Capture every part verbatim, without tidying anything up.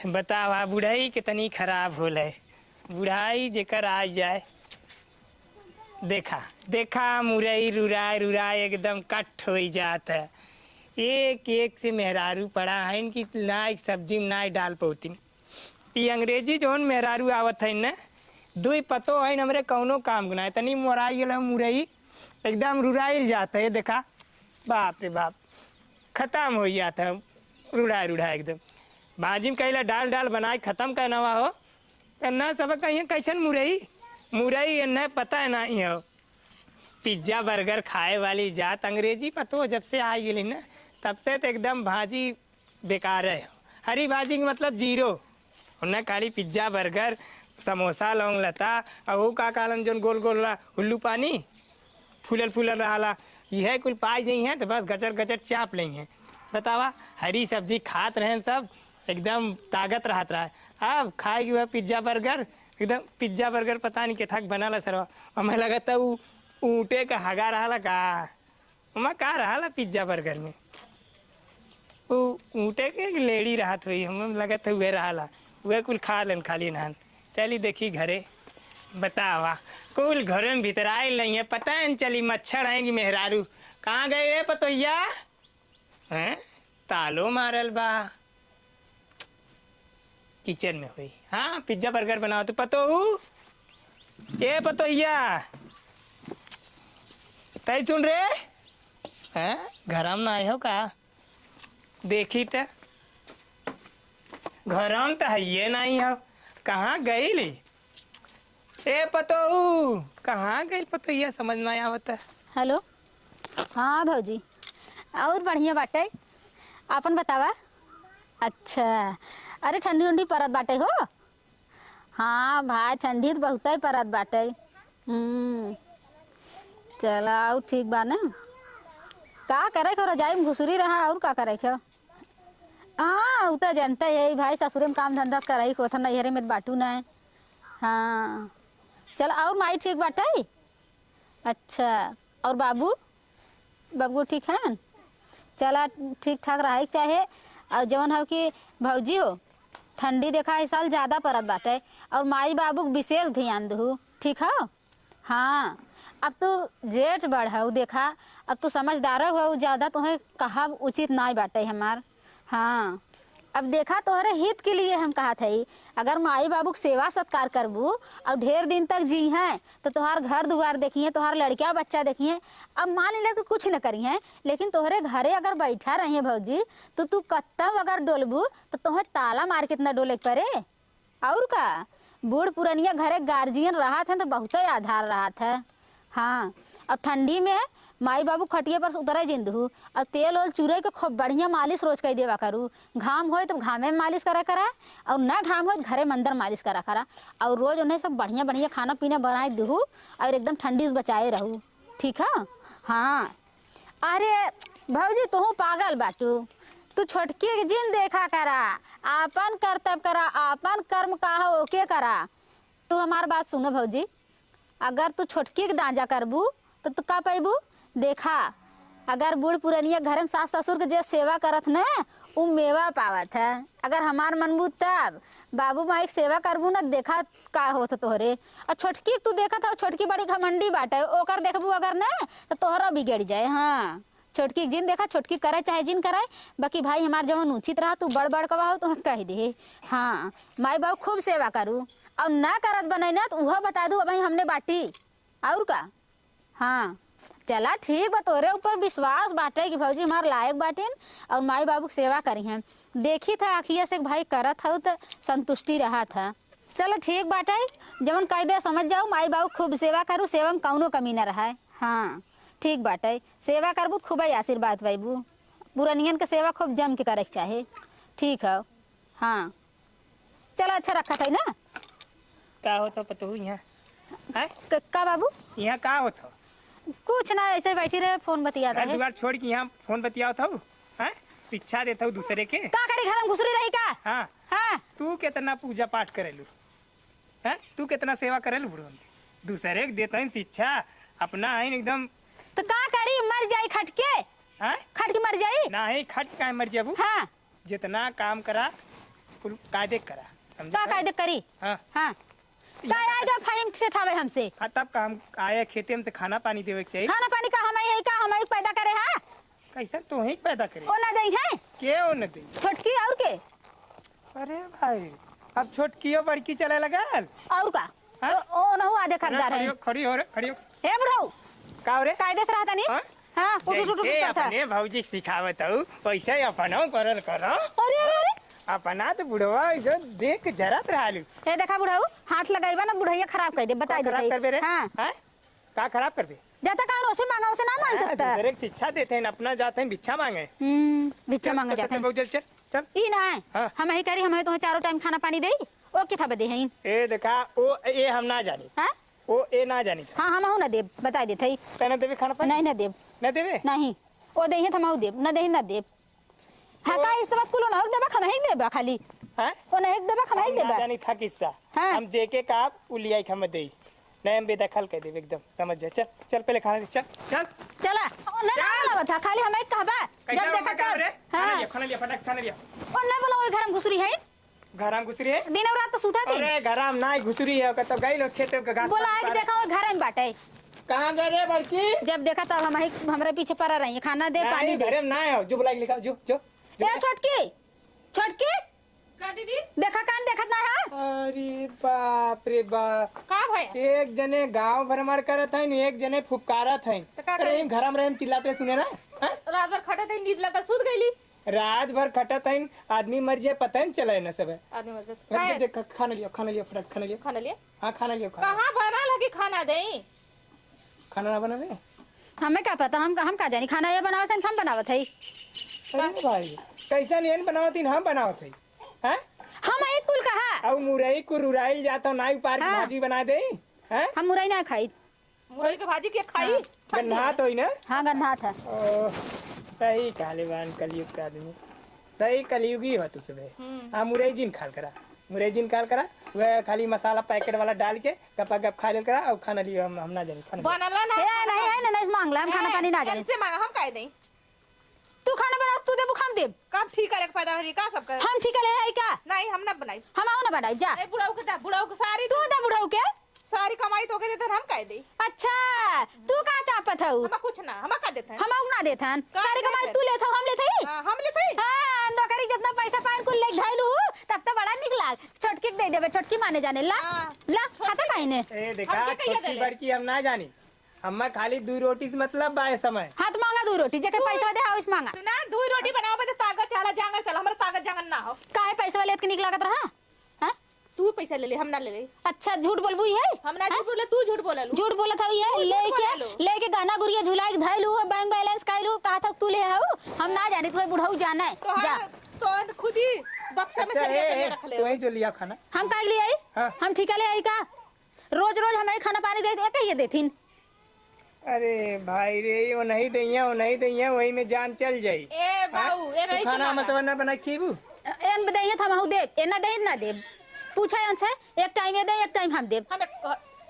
बतावा, बुढ़ई कितनी खराब होले। बुढ़ाई जेकर आ जाए, देखा, देखा, मुरई रुराए रुराए एकदम कट होई जात है। एक एक से मेहरारू पड़ा है कि ना एक सब्जी में ना एक डाल पौती। ई अंग्रेजी जौन मेहरारू आवत है न, दुई पतो है हमरे कौनो काम के ना है। तनी मोराई गेल है मुरई, एकदम रुराइल जात है। देखा, बाप रे बाप, खत्म हो जात है, रुढ़ा रुढ़ा एकदम। भाजी में कहिला डाल डाल बनाए खत्म करना हुआ हो, त ना सब कहिए कैसन मुरई, मुरई इन्हें पता है ना ही हो। पिज्जा बर्गर खाए वाली जात अंग्रेजी पतो जब से आ गेली ना, तब से तो एकदम भाजी बेकार है। हरी भाजी के मतलब जीरो। उन्हें खाली पिज्जा बर्गर, समोसा, लौंग लता, और वो का कहलन जौन गोल गोल ला हुल्लू पानी, फूलल फूलल रहला, यह कुल पाई गई हैं तो बस गचर गचर चाप लेंगे। बतावा, हरी सब्जी खात रहें सब, एकदम ताकत रहत रहा। अब खाए के हुआ पिज्जा बर्गर, एकदम पिज्जा बर्गर पता नहीं केथा के बनल है सरवा। हमें लगत है ऊ ऊँटे का हगा रहला का, ओमा का रहला पिज्जा बर्गर में? ऊ ऊँटे के एक लेड़ी रहत हुई, हमें लगत है उहे रहला, उहे कुल खा लेन खाली नहन। चली देखी घरे, बतावा, कुल घरे में भीतर आइल नहीं है, पता नहीं चली मच्छर है कि मेहरारू। कहाँ गए रे पतोहिया? हैं? तालो मारल बा। किचन में हुई। हाँ, पिज्जा बर्गर बनाओ तो पतोहू। ए पतोहिया, तई सुन रे। हैं? घरम ना आए हो का? देखी त, घरम त हइये नहीं हो। कहाँ गईली? ए पतोहू, कहाँ गइल पतोहिया, समझ ना आवत है। हेलो। हाँ भौजी, और बढ़िया बाटे, आपन बतावा। अच्छा, अरे ठंडी उंडी परत बाटे हो? हाँ भाई, ठंडी तो बहुते परत बाटे। हम्म, चला, और ठीक बा ना? का करे के हो, रजाई में घुसुरी रहा, और का करे के हो? हाँ, उ तो जानते है भाई, ससुरे में काम धंधा करई होत, नैहरे में बाटू ना। हाँ, चल, और माई ठीक बाटे? अच्छा, और बाबू? बाबू ठीक हैं? चला, ठीक ठाक रहे के चाहे। और जौन हो कि भौजी हो, ठंडी देखा इस साल ज्यादा परत बाटे, और माई बाबू के विशेष ध्यान दहू, ठीक हो? हाँ, अब तू जेठ बड़ हऊ, देखा, अब तू समझदार हऊ, ज्यादा तोहे कहब उचित नाई बाटे हमार। हाँ, अब देखा, तोहरे हित के लिए हम कहत हई, अगर माई बाबू के सेवा सत्कार करबू और ढेर दिन तक जी हैं, तो तोहार घर दुआर देखिए, तोहार लड़किया बच्चा देखिए। अब मान ले कि कुछ न करिए, लेकिन तोहरे घरे अगर बैठा रहिए भौजी, तो तू कत्तौ अगर डोलबू, तो तोहे ताला मार के न डोले के पड़े। और का, बूढ़ पुरनिया घरे गार्जियन रहत हैं तो बहुते आधार रहत है। हाँ, और ठंडी में माई बाबू खटिया पर से उतरे जिन दहू, और तेल ओल चुरे के खूब बढ़िया मालिश रोज कई देवा करू। घाम होए तो घामे में मालिश करा करा, और ना घाम होए तो घरे में अंदर मालिश करा करा। और रोज उन्हें सब बढ़िया बढ़िया खाना पीना बनाए दहू, और एकदम ठंडी से बचाए रहू, ठीक है? हाँ, अरे भौजी, तोहू पागल बाटू। तू छोटकी के जिन देखा करा, आपन करतब करा, आपन कर्म का हो ओके करा। तू हमार बात सुनो भौजी, अगर तू छोटकी के दांजा करबू तो तू का पैबू? देखा, अगर बूढ़ पुरनिया घर में सास ससुर के जे सेवा करत न, उ मेवा पावत है। अगर हमार मनबू तब बाबू माई के सेवा करबू न, देखा का होत तोहरे। और छोटकी तू देखत हो, छोटकी बड़ी घमंडी बाटे, ओकर देखबू अगर न तो तोहरा बिगड़ जाए। हाँ, छोटकी के जिन देखा, छोटकी करे चाहे जिन करे, बाकी भाई हमार जवन उचित रहा, तू बड़ बड़ कवा हो, तू कह दे। हाँ, माई बाबू खूब सेवा करू, और ना करत बने ना तो उहो बता दू, भाई हमने बाटी, और का। हाँ, चला ठीक बा, तोरे ऊपर विश्वास बाटे कि भौजी हमार लायक बाटिन और माई बाबू के सेवा करी हैं। देखी था आखिया से भाई करत हऊ तो संतुष्टि रहा था। चलो ठीक बाटे, जवन कह दे समझ जाओ, माई बाबू खूब सेवा करू, सेवा में कौनो कमी न रहे। हाँ, ठीक बाटे, सेवा करबू तो खूबे आशीर्वाद पाइबू। पुरनियन के सेवा खूब जम के करे के चाहे। ठीक है, हाँ, चलो अच्छा रखा था ना। का होत हो पतोहू यहाँ? हैं? क-, का बाबू? यहाँ का होत हो? कुछ ना, ऐसे बैठी रहे, फोन बतियात घर रहे। दुआर छोड़ के यहाँ फोन बतियावत हो? हैं? शिक्षा देत हो दूसरे के? का करी, घर में घुसरी रही का? हाँ। हाँ। तू कितना पूजा पाठ करेलू? हैं? तू कितना सेवा करेलू बुढ़वन के? दूसरे के देत हईन शिक्षा, अपना हईन एकदम। तो का करी, मर जाई खट के? हैं? खट के मर जाई? नाही, खट के काहे मर जाबू? हाँ। जितना काम करा, कुल कायदे करा, समझे? का कायदे करी? हाँ। हाँ। का आए गए फहिम से थावे हमसे? हाँ, तब का हम आए खेते में से खाना पानी देवे के चाहिए। खाना पानी का हम ही है, का हम ही पैदा करे हैं? कैसन तो ही पैदा करे? ओ ना देई है? के ओ ना देई? छोटकी और के? अरे भाई, अब छोटकियो बड़की चले लगल। और का? हाँ? ओ, ओ नहु आधे अरे, खरीदार है। खड़ी हो, खड़ी हो रे, खड़ी हो। हे बुढ़ऊ। का हो रे? कायदे से रहता नहीं? हाँ? हाँ, उठ, उठ, उठ, उठ जैसे करता। अपने भौजी के सिखावत हूँ, वैसे अपनो करल करो। अरे, अरे, अरे। अपना तो बुढ़वा जो देख के जरत रहलू। ए, देखा बुढ़ऊ, हाथ लगाइबा ना, बुढ़ैया खराब कर दे, बताई का खराब देते। करबे रे? हाँ। हैं? का खराब करबे? जाता कौन ओसे मांगा, ओसे ना मांग हाँ, सकता। दूसरे के शिक्षा देते हैं, अपना जाते हैं भिक्षा मांगे। हम्म, भिक्षा चल, मांगे चल, जाते चल, हैं। बहुत जल्द चल, चल। ई ना है। हाँ। हम ही करी, हम ही तो चारों टाइम खाना पानी देई, ओ किथा बदे हैं? ए देखा, ओ, ए हम ना जानी। हाँ? ओ, ए ना जानी। हाँ, हम ना देब, बताई देते ही। तै ना देबे खाना पानी? नहीं, ना देब। ना देबे? नहीं। ओ देही त हम देब, ना देही ना देब। हाँ, ओ। का इस बात कुल ना देबा, हम ही देबा खाली। हाँ? ओ नहीं देबा, हम ही हम ना देबा। जानी था किस्सा। हाँ। हम जेके का उलियाई के हम देई। नहीं, हम बेदखल कर देबे एकदम, समझ जा। चल, चल पहले खाना दे, चल, चल। चला। ओ, ना, ना, चल। ना, बता, खाली हम एक कहबा। कैसे जब देखा हम कहब तब। रे? खाना हाँ। लिया, खाना लिया, फटाक खाना लिया। ओ, ना बोला, ओई घर में घुसरी है। घर में घुसरी है? दिन और रात तो सूता थे। अरे, घर में ना ही घुसरी है, ओकर तो गई लोग खेते के घास बोला, काट आए के काट। देखा, ओई घर में बाटे। कहाँ गए रे बड़की? जब देखा तब हम ही, हमरे पीछे पड़ा रही, खाना दे, नहीं, पानी दे। घर में ना हो, जो बुलाई लेकर, जो, जो, जो ए, बुला। छोटकी, छोटकी। का दीदी? देखा कान देखत ना है? अरे बाप रे बाप। का भया? एक जने गांव भ्रमण करत हइन, एक जने फुफकारत हइन। त का अरे करे? इन घरम रहम चिल्लात रहे सुने ना? हैं? रात भर खटत हइन, नींद लगल, सूत गइली। रात भर खटत हइन, आदमी मर जाए पता न चले ना सब। आदमी मर जाए। रख दे, काहे? दे, ख-, खाना लियो, खाना लियो, फटाक खाना लियो। खाना लियो? हाँ, खाना लियो, खाना। कहाँ बनल है कि खाना देई? खाना ना बनावे? हमें का पता, हम, हम का जानी, खाना ये बनावत हइन, हम बनावत हई। अरे भाई, कैसन एन बनावत हइन, हम बनावत हई। हैं? हम एक कुल कहा। अब मुरई को रुराइल जात हो, नाई पार की हाँ। भाजी बना दे, हैं? हम मुरई ना खाई। मुरई के भाजी के खाई? हाँ। ठंडी गन्हात में। होई ना? हाँ, गन्हात है। ओ, सही कहले बान कलयुग का आदमी। सही कलयुगी हो तू सबे। हम्म। हाँ, मुरई जिन खाल करा। मुरई जिन खाल करा। वह खाली मसाला पैकेट वाला डाल के गपा गप खा लेल करा और खाना लियो हम, हम ना जानी खाना। बनला ना। ए, नहीं, है ना, नहीं मांगला, हम खाना ए, पानी ना जानी। इनसे मांगा, हम काहे देई? तू खाना बनाओ, तू देबू, हम देब। कब ठीक करे के पैदा होली, का सब करे? हम ठीक ले है का? नहीं, हम ना बनाई। हम आऊ ना बनाई, जा। ए, बुढ़ऊ के दा, बुढ़ऊ के सारी तू दे बुढ़ऊ के। सारी कमाई तो के देते, हम काहे देई? अच्छा, तू का चापत हऊ? हम कुछ ना, हम का देते हैं? हम आऊ ना देते हैं। का सारी देते कमाई हैं? तू लेत हऊ, हम लेत हई? हाँ, हम लेत हई। हाँ, नौकरी जितना पैसा पाए कुल ले धैलू, तब तो बड़ा निक लाग। छोटकी के दे देबे, छोटकी माने जाने ला। हाँ। ला, छोटकी खाता काहे ने? ए, देखा, हमके कहिया छोटकी देले? बड़की हम ना जानी। हम्मा खाली दुई रोटी से मतलब बा ए समय। हाँ, त मांगा दुई रोटी, जेके तू पैसा दे, आओ इस मांगा। सुना, दुई रोटी बनाओ, बदे ताकत चला, जांगर चला, हमरा ताकत जांगर ना हो। काहे पैसा वाले के निक लागत रहा? हैं? तू पैसा ले ले, हम ना ले ले। अच्छा, झूठ बोलबू ये? हम ना हाँ? झूठ बोले, तू झूठ बोललू। झूठ बोलत हऊ ये, तू झूठ लेके, बोललू। लेके गहना गुरिया झुला के धइलू, बैंक बैलेंस कइलू, कहा था तू ले हऊ, हम ना जानी, तू बुढ़ऊ जाना है। तोहार, जा। तो खुद ही बक्सा में अच्छा, सरिया ए, सरिया ए, रख ले। तू ही जो लिया खाना। हम काहे के लिए आई? हाँ। हम ठीका ले आई का? रोज रोज हमें खाना पानी दे दे, कहिए देथिन। अरे भाई रे, वो नहीं दइया, वो नहीं दइया, वही में जान चल जाई। ए हाँ? बाऊ, ए तू रईस खाना मामा। मसवा ना बनाई खीबू? एन दइया त हमहू देब, ए ना दे ना देब। पूछा एन से, एक टाइम ये दे, एक टाइम हम देब। हम एक,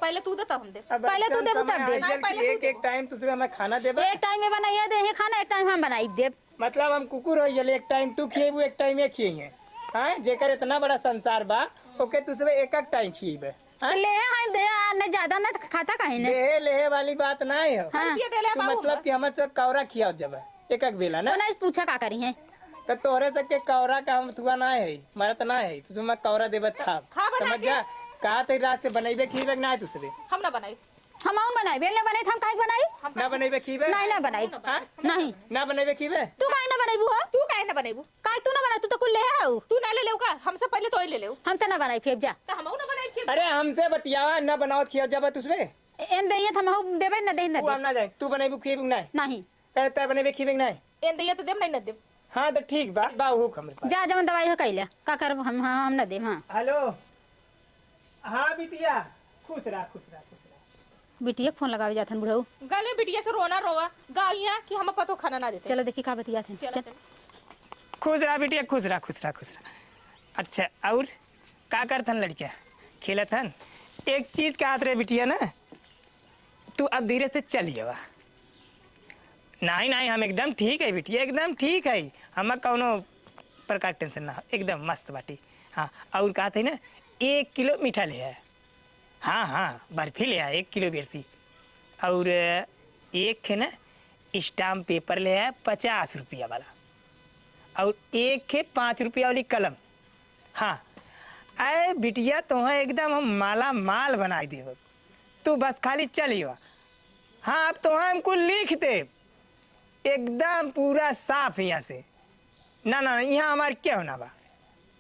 पहले तू दे तब हम देब। अब पहले तू ऐसन देबू तब समय देब। आ गइल हाँ, पहले कि तू एक, एक देबू। टाइम तू सुबह हमें खाना देबे। एक टाइम में बनाइए दे, ये खाना, एक टाइम हम बनाई देब। मतलब हम कुकुर हो गइल, एक टाइम तू खिएबू, एक टाइम ये खिए हैं। हाँ, जेकर इतना बड़ा संसार बा, ओके तू सुबह एक एक टाइम खिएबे। हाँ? ले हैं, दे, आ, न ज्यादा न खाता काहे न? लेहे, लेहे वाली बात ना है। हाँ। रुपया देले तू बाबू मतलब बा। कि हमर से कौरा खियाव जब एक एक बेला ना? तो ना इस पूछा का करी है? तो तोहरे से के कौरा का हम थुआ ना है, मरत ना है। तू मैं कौरा देबत था। खा बना समझ के। जा। का ते रात से बनैबे खीबे ना है तू सबे? हम ना बनाई। हम आउन बनाई, बेल ना बनाई, हम काहे बनाई? हम ना बनैबे खीबे? नहीं, ना बनाई। हाँ? नहीं। ना बनैबे खीबे? तू काहे ना बनैबू हो? तू काहे ना बनैबू? काहे तू ना बनाई? तू तो कुल ले आओ। तू ना ले लेऊ का? हमसे पहले तो ही ले लेऊ। हम तो ना बनाई फिर जा। तो हम ना बनाई फिर। अरे हमसे बतियावा, ना बनावत खिया जब तुसबे। एन दइया त हमहू देबे ना, दे ना तू हम देब। ना जाए, तू बनैबू खीबू ना? नहीं। अरे तै बनैबे खीबे ना? एन दइया त देब नहीं ना देब। हाँ तो ठीक बा, बा हुक हमरे पास। जा जवन दवाई हो कैले, का करब हम, हम, हम ना देब, हाँ। हेलो। हाँ बिटिया, खुश रहा, खुश रहा, खुश रहा। बिटिया के फोन लगावे जाथन बुढ़ऊ। गले बिटिया से रोना रोवा, गाँव यहाँ कि हम पतो खाना ना देते। चलो देखी का बतियाथन। चलो, चल। चलो। खुश रहा बिटिया, खुश रहा, खुश रहा, खुश रहा। अच्छा, और का करथन लड़किया? खेलत हन? एक चीज कहत रहे बिटिया ना, तू अब धीरे से चल गवा। नहीं, नहीं, हम एकदम ठीक है बिटिया, एकदम ठीक है। हम कौनो प्रकार टेंशन ना हो, एकदम मस्त बाटी। हाँ, और कहत है ना, एक किलो मीठा ले आया। हाँ, हाँ, बर्फी ले आया, एक किलो बर्फी। और एक है ना, स्टाम्प पेपर ले आया पचास रुपया वाला। और एक है पाँच रुपया वाली कलम। हाँ, अरे बिटिया, तोहे एकदम हम माला माल बनाइ देब। तू बस खाली चलियो। हाँ, अब तोहे हमको लिख देब। एकदम पूरा साफ यहाँ से। ना, ना, ना, यहाँ हमार केहू ना बा।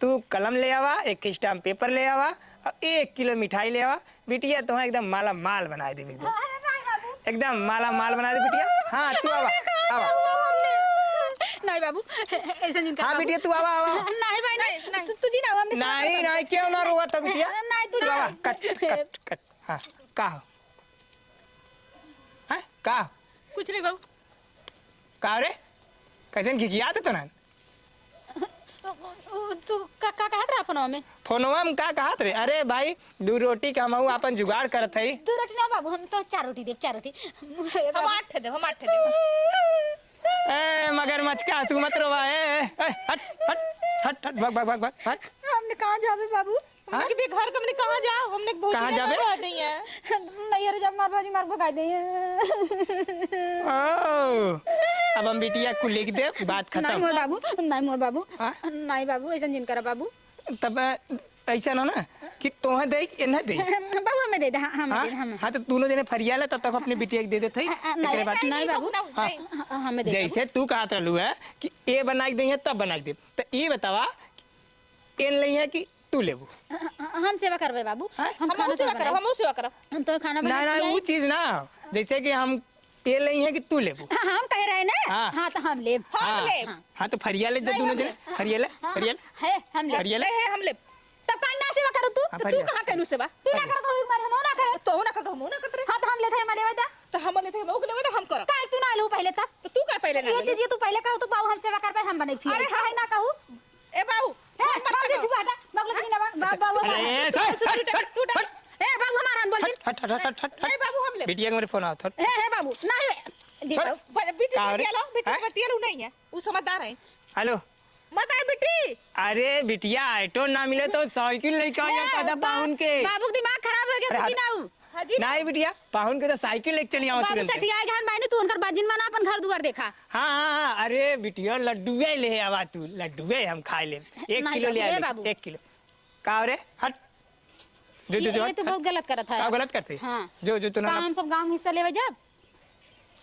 तू कलम ले आवा, एक स्टाम्प पेपर ले आवा, और एक किलो मिठाई ले आवा। बिटिया, तोहे एकदम माला माल बनाइ देब एकदम। अरे नहीं बाबू। एकदम माला माल बनाइ देब बिटिया। हाँ, तू आवा, अरे नहीं आवा। बाबू, हमने, नहीं बाबू, ऐसा नहीं कर हाँ बाबू। बिटिया, तू आवा, आवा। नहीं भाई, नहीं, नहीं। तू, तू जी ना, हमने नहीं, नहीं, क्यों ना रोवा था बिटिया? नहीं, तू तू जा। आवा, कट, कट, कट। हाँ, का हो? हैं? का? कुछ नहीं बाबू। का रे? कैसन घिघियात है तोहन? तू का, का कहत रहा फोनवा में? फोनवा में का कहत रे? अरे भाई, दू रोटी का हमहू आपन जुगाड़ करत हई। दू रोटी ना बाबू, हम तो चार रोटी देब, चार रोटी। हम आठ देब, हम आठ देब। ए, मगरमच्छ के आंसू मत रोवा, ए, ए, हट, हट, हट, हट, भाग, भाग, भाग, भाग, भाग। हमने कहाँ जाबे बाबू? हाँ? हमने के घर के हमने कहाँ जाओ? हमने बहुत कहाँ जाबे? नहीं, अरे जब मार बाजी मार भगाई देइहैं। ओ, अब हम बिटिया को लिख देब, बात खतम। नहीं मोर बाबू, नहीं मोर बाबू। हाँ? नहीं बाबू, ऐसा जिन करा बाबू। तब ऐसा ना ना कि तोहे दे कि इन्हें दे। बाबू हमें दे दे, हाँ, हमें हाँ? दे दे, हमें। हाँ, तो दोनों जने फरिया ले, तब तक अपने बिटिया के दे देत हई। आ, आ, नहीं, एकरे बाद नहीं, नहीं बाबू। हाँ। हाँ, हमें दे दे जैसे बाबू। तू कहत रहलू है कि ए बनाइ के देइहैं, तब बनाइ के देब। तो ई बतावा, एन लेइहैं कि तू लेबू? ह-, ह-, हम सेवा करबे बाबू। हैं? हम हम खाना सेवा तो करब, बनाई। हम सेवा करब। हम तो खाना बना ना, ना, खियाई। उ चीज ना। जैसे कि हम ये लेइहैं कि तू लेबू? हाँ, हम कह रहे ना। हाँ। हाँ, तो हम लेब। हम हाँ। लेब। हाँ। हाँ, तो फरिया ले जा नहीं, दोनों हम जने। लेब। फरिया ले, हाँ, फरिया ले। है, हम लेब। फरिया ले। है, हम लेब। तब काहे ना सेवा करू तू? हाँ, तो तू फरिया। कहाँ कहलू सेवा? तू ना फरिया। करत रहू एक बार, हम ना करे। तो ना करत, हम ना करत रहे। हाँ, तो हम लेते हैं, हम लेवा दा। तो हम लेते हैं, मौक लेवा दा, हम करब। काहे तू ना आलू पहले तब? तो तू काहे पहले ना ये लेवा? चीज ये तू पहले कहू, तो बाबू हम सेवा करबे, हम बने फिर। अरे, काहे ना कहू? ए बाऊ, ए, मत बाबू, करो। चुप हटा, बाबू, लेकिन ना, बा-, बाबू, अरे, हमारा ए, हट, हट, हट, हट, हट। ए, बाबू, हमारा हम बोलते। हट, हट, हट, हट, हट। ए बाबू, हम ले। बिटिया के मेरे फोन आवत, हट। ए, ए, बाबू, नहीं, जी छोड़। बाबू। ब-, बिटिया का रे? बतिया लो, बिटिया हैं? बतिया लो, नहीं है, वो समझदार है। हेलो। मत आए बिटी। अरे, बिटिया, ऑटो ना मिले तो साइकिल लेके आ ए, जाता था बा-, पाहुन के। बाबू के दिमाग खराब हो गया, अरे, कुछ हट। ना हो। हाँ जी। नहीं बिटिया, पाहुन के तो साइकिल लेके चली आओ बाबू तुरंत। सठिया गहन भाई ने, तू उनकर बाजिन बना, अपन घर दुआर देखा। हाँ, हाँ, हाँ, अरे बिटिया, लड्डुए ले आवा तू, लड्डुए हम खाए ले। एक नहीं किलो बाबू, ले ए आ, बाबू। एक किलो। का रे? हट। जो, जो, ये, जो, ये हट, तो हट। बहुत गलत करत है। का गलत करते? हाँ। जो, जो, तू ना, का ना। हम सब गाँव में हिस्सा लेवे जाब?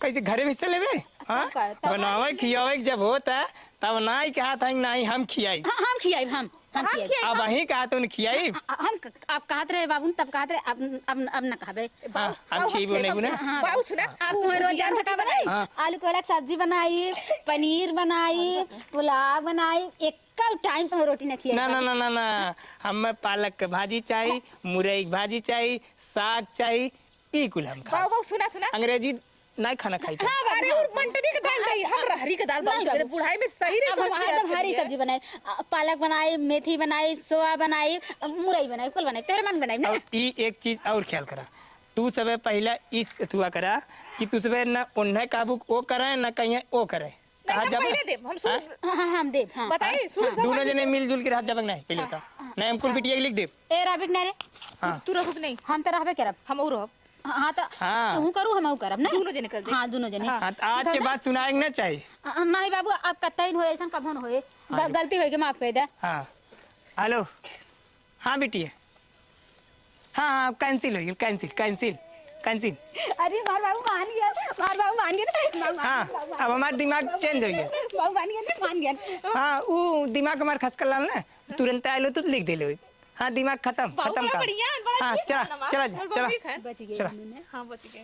कैसे घरे में हिस्सा लेवे? तब हाँ? का, तब बनावे, खियावे के जब होता, तब नाई कहा था, "नाई, हम खियाई।" हाँ, हम खियाई, हम, हम हम खियाई। खियाई, अब हम। अहीं कहा तो खियाई। आ, आ, हम क-, आप कहत रहे बाबू, तब कहत रहे, अब, अब, अब न कहबे। हाँ, अब बाऊ, खियाई हम बोले खियाई, बोले। हाँ। बाऊ सुना, हाँ। आप वो रोज सुना, जान थका बनाई, हाँ। आलू के अलग सब्जी बनाई, पनीर बनाई, पुलाव बनाई, एक टाइम तो रोटी न खियाई ना, ना, बाबू। ना, ना, ना। हमें पालक के भाजी चाही, मुरई के भाजी चाही, साग चाही, ई कुल हम खाई। बाऊ, बाऊ, सुना, सुना। अंग्रेजी नाई खाना खाई थे। हाँ, बाबू, अरे, हाँ। और मंटरी के दाल हाँ, दे, हम हाँ। रहरी के दाल नहीं, बहुत बाबू। बुढ़ाई में सही रे अब हम दोस्त एकदम याद भारी करिए। सब्जी बनाए, आ, पालक बनाए, मेथी बनाए, सोया बनाए, मुरई बनाए, कुल बनाए, तेरे मन बनाए ना। और ई एक चीज और ख्याल करा, तू सबे पहला इस तुआ करा कि तू सबे ना उन्हें काबू ओ करे, ना कहीं ओ करे। कहा नहीं, हम जाबे? पहले देब, हम शुरू हाँ? हाँ, हाँ, हम देब, हाँ। बताइए, हाँ? शुरू हाँ, से दोनों हम जने देब। मिलजुल के रह जाबे कि नहीं, पहले हाँ, तो। हाँ। नहीं, हम कुल बिटिया के लिख देब। ए, रहबे कि नहीं रे? हाँ। तू रहबू कि नहीं? हम तो रहबे करब। हम और रहब। हाँ, हाँ, तो हाँ। तू करू, हम करब, ना? दोनों जने कर दे। हाँ, दोनों जने। हाँ। हाँ, तो आज के बाद सुनाए के ना चाहिए। हाँ, नहीं बाबू, अब कतई न होए, ऐसन कबो न होए। हाँ, ग-, जी। गलती होए के माफ कर दे। हाँ। हेलो। हाँ, बिटिया। हाँ, हाँ, cancel हो गया, cancel, cancel, cancel। अरे, मार बाबू मान गया, मार बाबू मान गया, मार, मार, हाँ, मार, मार, अब हमार दिमाग change हो गया। बाबू मान गया, मान गया। हाँ, उ दिमाग हमार खसकल लाल ना, तुरंत आइलो तो लिख देले होई। हाँ, दिमाग खत्म, बाबू खत्म बड़ा काम। बढ़िया है, बड़ा हाँ, ठीक चला, है ना, चला, और चला। बबली खान। बच गए चला। हमने। हाँ, बच गए।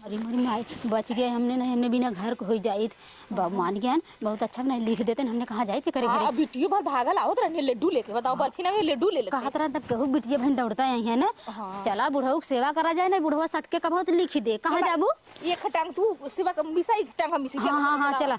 अरे मोरी माई, बच गए हमने, नहीं हमने बिना घर के हो जाइत। बाबू मान गया, बहुत अच्छा बनाए, लिख देते, हमने कहाँ जाइत करे हाँ, घरे। अब बिटियो भर भागल आवत रहने लड्डू लेके, बताओ, हाँ। बर्फी ना में लड्डू ले लेते। कहत रहन तब केहू बिटिया बहन दौड़ता आई है ना। हाँ। चला बुढ़ऊ के सेवा करा जाए ना, बुढ़वा सट के कबहू तो लिख दे, कहाँ चला, जाबू? एक टांग तू सेवा कर, मिसा एक टांग हम मिसी, हाँ, चला, हाँ, चला, हाँ, चला। चला।